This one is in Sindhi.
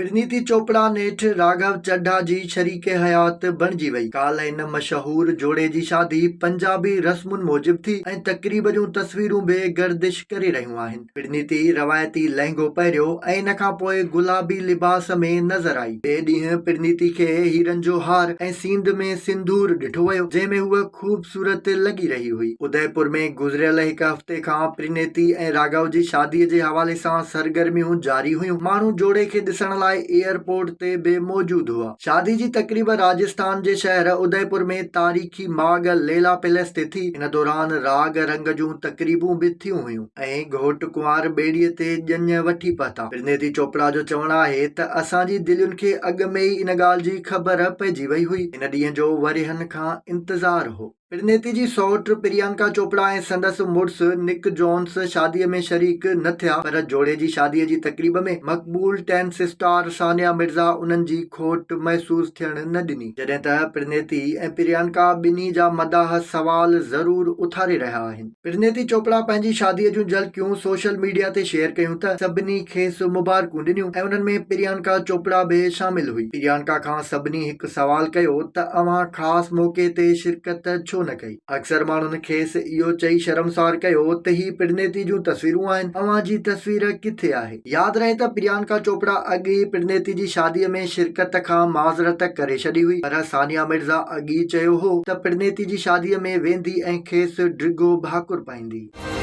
پرنيتي چوپڙا نيٺ راگهو چڍا جي شريڪ حيات بڻجي وئي. ڪالهه ان مشهور جوڙي جي شادي پنجابي رسمن موجب ٿي ۽ تقريب جون تصويرون به گردش ڪري رهيون آهن. پرنيتي روايتي لهنگو پهريو ۽ ان کانپوء گلابي لباس ۾ نظر آئي. ٻئي ڏينهن پرنيتي کي هيرن جو هار ۽ سينڌ ۾ سنڌور ڏٺو ويو، جنهن ۾ هوء خوبصورت لڳي رهي هئي. اديپور ۾ گذريل هڪ هفتي کان پرنيتي ۽ راگهو جي شادي جي حوالي سان سرگرميون جاري هيون. ماڻهو جوڙي کي ڏسڻ لاء ايئرپورٽ تي به موجود هئا. شادي جي تقريب راجسٿان جي شهر اديپور ۾ تاريخي ماڳ ليلا پيلس تي ٿي. ان دوران راڳ رنگ جون تقريبون به ٿيون هيون ۽ گهوٽ ڪنوار ٻيڙي تي ڄڃ وٺي پهتا. پرنيتي چوپڙا جو چوڻ آهي ته اسان جي دلين کي اڳ ۾ ئي ان ڳالهه جي خبر پئجي وئي هئي. ان ڏينهن جو ورهين کان انتظار هو. پرنيتي جي سئوٽ پريانڪا چوپڙا ۽ سندس مڙس نڪ جونس شادي ۾ شريڪ نه ٿيا پر جوڙي جي شادي جي تقريب ۾ مقبول ٽينس اسٽار ثانيا مرزا انهن جي کوٽ محسوس ٿيڻ نه ڏني. جڏهن ته پرنيتي ۽ پريانڪا ٻنهي جا مداح سوال ضرور اٿاري رهيا آهن. پرنيتي چوپڙا پنهنجي شادي جون جهلڪيون سوشل ميڊيا تي شيئر ڪيون ته سڀني کيس مبارڪون ڏنيون ۽ انهن ۾ پريانڪا چوپڙا به شامل هئي. پريانڪا کان سڀني هڪ سوال ڪيو ته اوهان خاص موقعي تي شرڪت ڇو نه ڪئي؟ اڪثر ماڻهن کيس اهو چئي شرمسار ڪيو ته هي پرنيتي جون تصويرون آهن، اوهان جي تصوير ڪٿي آهي؟ ياد رهي ته پريانڪا چوپڙا اڳ ئي پرنيتي جي شادي ۾ شرڪت کان معذرت ڪري ڇڏي هئي پر ثانيا مرزا اڳ ئي چيو هو ته پرنيتي جي شادي ۾ ويندي ۽ کيس ڊگهو ڀاڪر پائيندي.